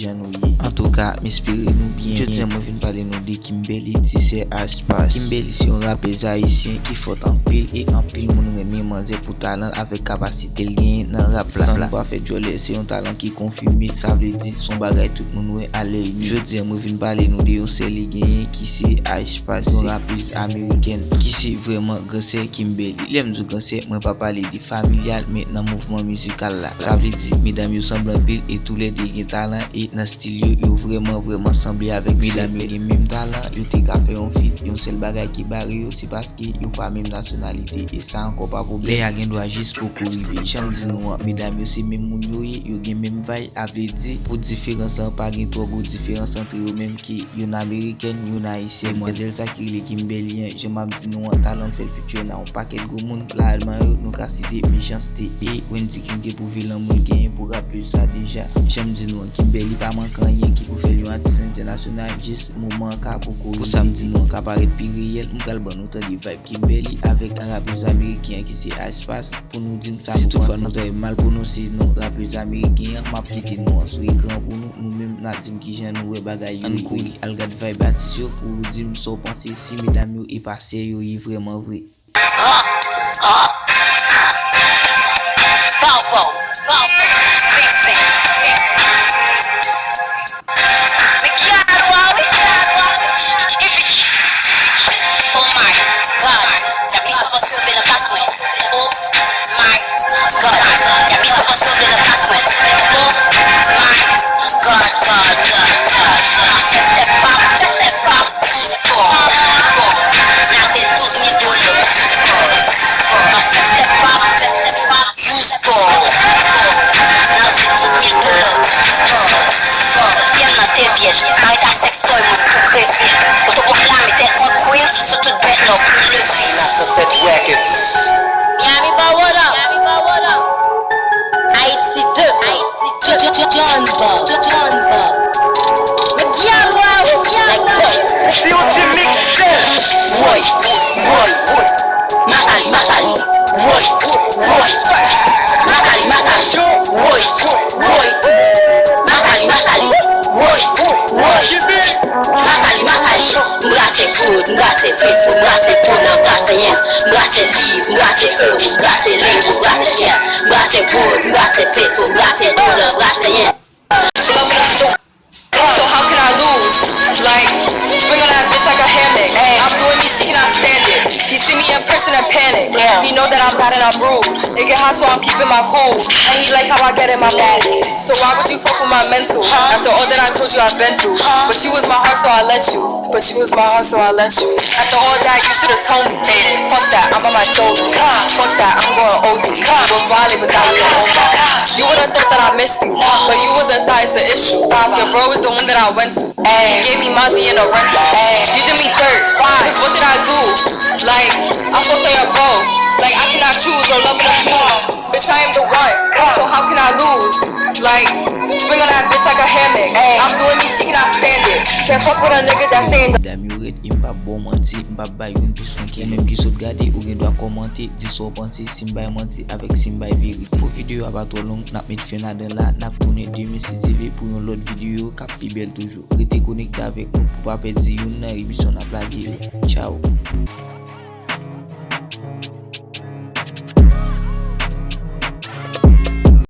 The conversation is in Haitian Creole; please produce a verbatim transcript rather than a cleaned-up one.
jan nou ye. Antouka, m espere nou byen. Jodi a, mwen vin pale nou de Kimberly, ti sè Ice Spice. Kimberly se yon rapèz ayisyen ki fòt anpil e anpil moun renmen manzè pou talan avèk kapasite l genyen nan rap la. San nou pa fè djòlè, se yon talan ki konfime, sa vle di se yon bagay tout moun wè a lè ini. Jodi a, mwen vin pale nou de yon sè li genyen ki se Ice Spice, yon rapèz amerikèn ki se vrèman gran sè Kimberly. Lè m di gran sè, mwen pa pale de familyal, men nan mouvman mizikal la. Sa vle di, medam yo sanble anpil e toulède gen talan e nan stil yo, yo vrèman, vrèman sanble avèk medam yo. Gen menm talan, yo te ka fè yon feat, yon sèl bagay ki bare yo, se paske yo pa menm nasyonalite e sa ankò pa pwoblèm. Lè a gen dwa jis poko rive. Jan m di nou an, medam yo se menm moun yo ye, yo gen menm vibe, a vle di, pou diferans lan, pa gen twò gwo diferans antre yo menm ke youn amerikèn, youn ayisyen. Demwazèl sa ki rele Kimberly an, jan m ap di nou an, talan l fè l feature nan yon pakèt gwo moun. Ladan yo, nou ka site Mechanste e Wendy King te pwouve lanmou l genyen pou rapèz sa deja. Jan m di nou an, Kimberly pa manke anyen ki pou fè l yon atis entènasyonal, jis moman an ka poko rive. Pou sa m di nou an ka parèt pi reyèl, m pral ban nou tande vibe Kimberly avèk rapèz ameriken an ki se Ice Spice pou nou di m sa nou panse. Si toutfwa nou ta mal pwononse non rapèz ameriken an, m ap kite non an sou ekran pou nou. Nou menm, n a di m kijan nou wè bagay yo ye. Ann kouri al gad vibe atis yo pou w di m sa w panse, si medam yo e pa sè yo ye vrèman vre. Pow, pow, pow, pow. Bang, bang, bang. Men ki a lwa wi. Oh my God. Djab li sou pòs yo vle nan plas mwen. Oh my God. Djab li sou pòs yo vle nan plas mwen. Oh my God, God, God, God. My sisters pop, sisters pop. Use Paul. Nan se douz mil dola. Use Paul. My sisters pop, sisters pop. Use Paul. Nan se douz mil dola. Use Paul. Pyè m nan te vyèj. Arete a sèks toy moun pou kreve. Ou te pwoklame tèt mwen queen sou tout bèt lè w pou leve. Master Set Records. Miami Boy, what up? Haïti deux. John Bob, John Bob. Men ki a lwa ou, like boy. Si ou di mixte. Woy, woy, woy. Masali, masali. Woy, woy. Masali, masali. Woy, woy. Masali, masali. Woy, woy. Masali, masali. M brase goud, m brase peso, m brase dola, m brase yen, m brase liv, m brase euro, m brase lengo, m brase yen, m brase goud, m brase peso, m brase dola, m brase yen. She love me like she don't. So how can I lose? Like, swing on that bitch like a hammock. I'm doing me, she cannot stand it. He see me in person and panic. He know that I'm bad and I'm rude. It get hot, so I'm keeping my cool. And he like how I get in my mood. So why would you fuck with my mental? After all that I told you I've been through. But you was my heart, so I let you. But you was my heart, so I let you. After all that, you should've told me. Fuck that, I'm on my Jody. Fuck that, I'm going O D. We'll violate without me. You would've thought that I missed you, but you wasn't thought it's the issue. Your bro is the one that I went to. He gave me Mozzie and a rental. You did me dirt, cause what did I do? Like, I fucked on your bro. Like, I cannot choose, no love in the small. Bitch, I am the one. So how can I lose? Like, swing on that bitch like a hammock. I'm doing me, she cannot stand it. Can't fuck with a nigga that stay in the Medam yo rèd e m p ap ba w manti, m p ap bay youn plis pwen ke lòt. Ou menm ki sot gade, ou gen dwa kòmante, di sa w panse, si m bay manti avèk si m bay verite. Pou videyo a pa twò long, n ap met fen ladan l la, n ap tounen demen si Dye vle pou yon lòt videyo k ap pi bèl toujou. Rete konekte avèk nou pou pa pèdi youn nan emisyon n ap lage yo. Tchaw!